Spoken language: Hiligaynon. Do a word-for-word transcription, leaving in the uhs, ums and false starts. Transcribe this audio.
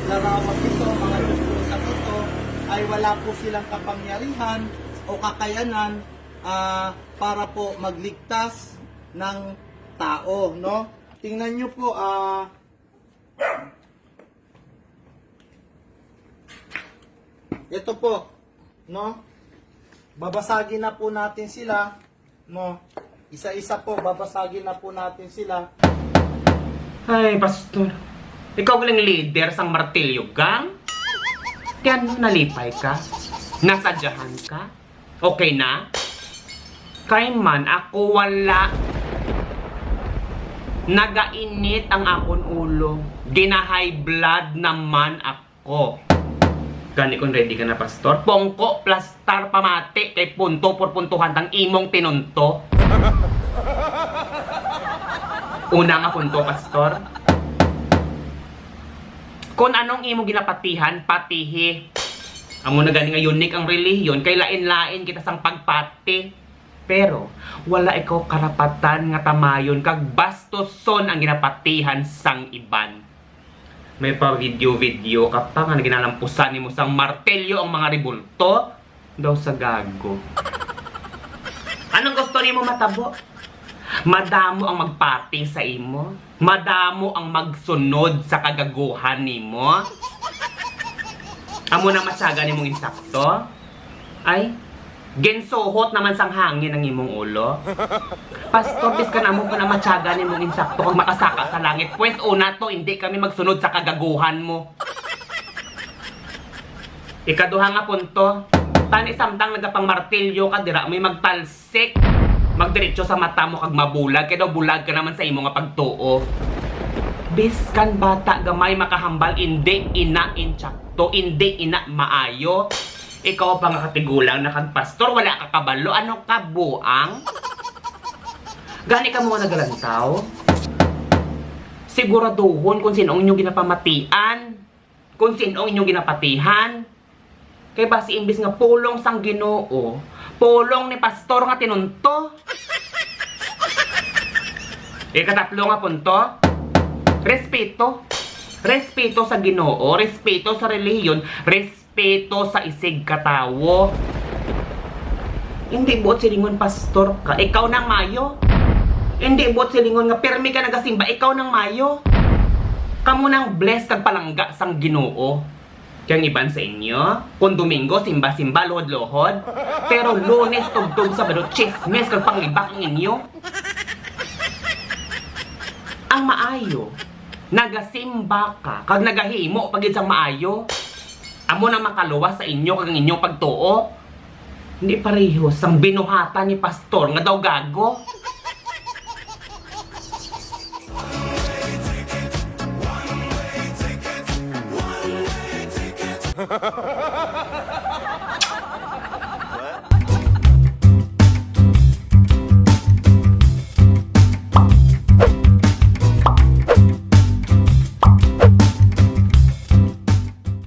Larawan nito, mga espiritu santo, ay wala po silang kapangyarihan o kakayanan, ah, para po magligtas ng tao, no? Tingnan nyo po, ah, ito po, no? Babasagin na po natin sila, no? Isa-isa po, babasagin na po natin sila. Ay, Pastor. Ikaw galing leader sang Martilyo Gang? Ti ano, nalipay ka? Nasadyahan ka? Okay na? Kay man, ako wala. Nagainit ang akon ulo. Gina-high blood naman ako. Gani kung ready ka na, Pastor, pungko, plastar, pamati, kay punto por puntuhan tang imong tinunto. Una nga punto, Pastor. Kung anong imo ginapatihan, patihi. Amo na gani nga unique ang relihiyon, kay lain-lain kita sang pagpati. Pero wala ikaw karapatan nga tamayon kag bastuson ang ginapatihan sang iban. May pa video-video ka pa nga ginalampusan nimo sang martilyo ang mga rebulto. Daw sa gago. Anong gusto nimo matabo? Madamo ang magpati sa imo? Madamo ang magsunod sa kagaguhan nimo? Amo na matyaga nimong insakto? Ay, ginsuhot naman sang hangin ang imong ulo. Pastor, biskan amo pa na matyaga nimong insakto kag makasaka sa langit. Pwes una to, hindi kami magsunod sa kagaguhan mo. Ikaduha nga punto, tani samtang nagapangmartilyo ka, dira mo'y magtalsik, magdiretso sa mata mo kag mabulag, kay daw bulag ka naman sa imo nga pagtuo. Biskan bata gamay makahambal, indi ina insakto, indi ina maayo. Ikaw pa nga katigulang na kag pastor, wala ka kabalo, ano ka, buang? Gani ka mga nagalantaw? Siguraduhon kung sino ang inyong ginapamatian. Kung sin-o ang inyong ginapatihan. Kay basi imbis nga pulong sang Ginoo, pulong ni pastor nga tinunto. Ikatatlo nga punto, respeto. Respeto sa Ginoo, respeto sa relihiyon, respeto sa isigkatawo. Hindi buot silingon pastor ka, ikaw nang mayo. Hindi buot silingon nga pirmi ka nagasimba, ikaw nang mayo. Kamo nang blessed kag palangga sang Ginoo. Kay ang iban sa inyo, kon Domingo, simba-simba, luhod-luhod. Pero Lunes, tubtob, Sabado, chismis kag panglibak ang inyo. Ang maayo, nagasimba ka, kag nagahimo pa gid sang maayo. Amo nang makaluwas sa inyo kag ang inyong pagtuo. Hindi pareho sang binuhatan ni pastor nga daw gago.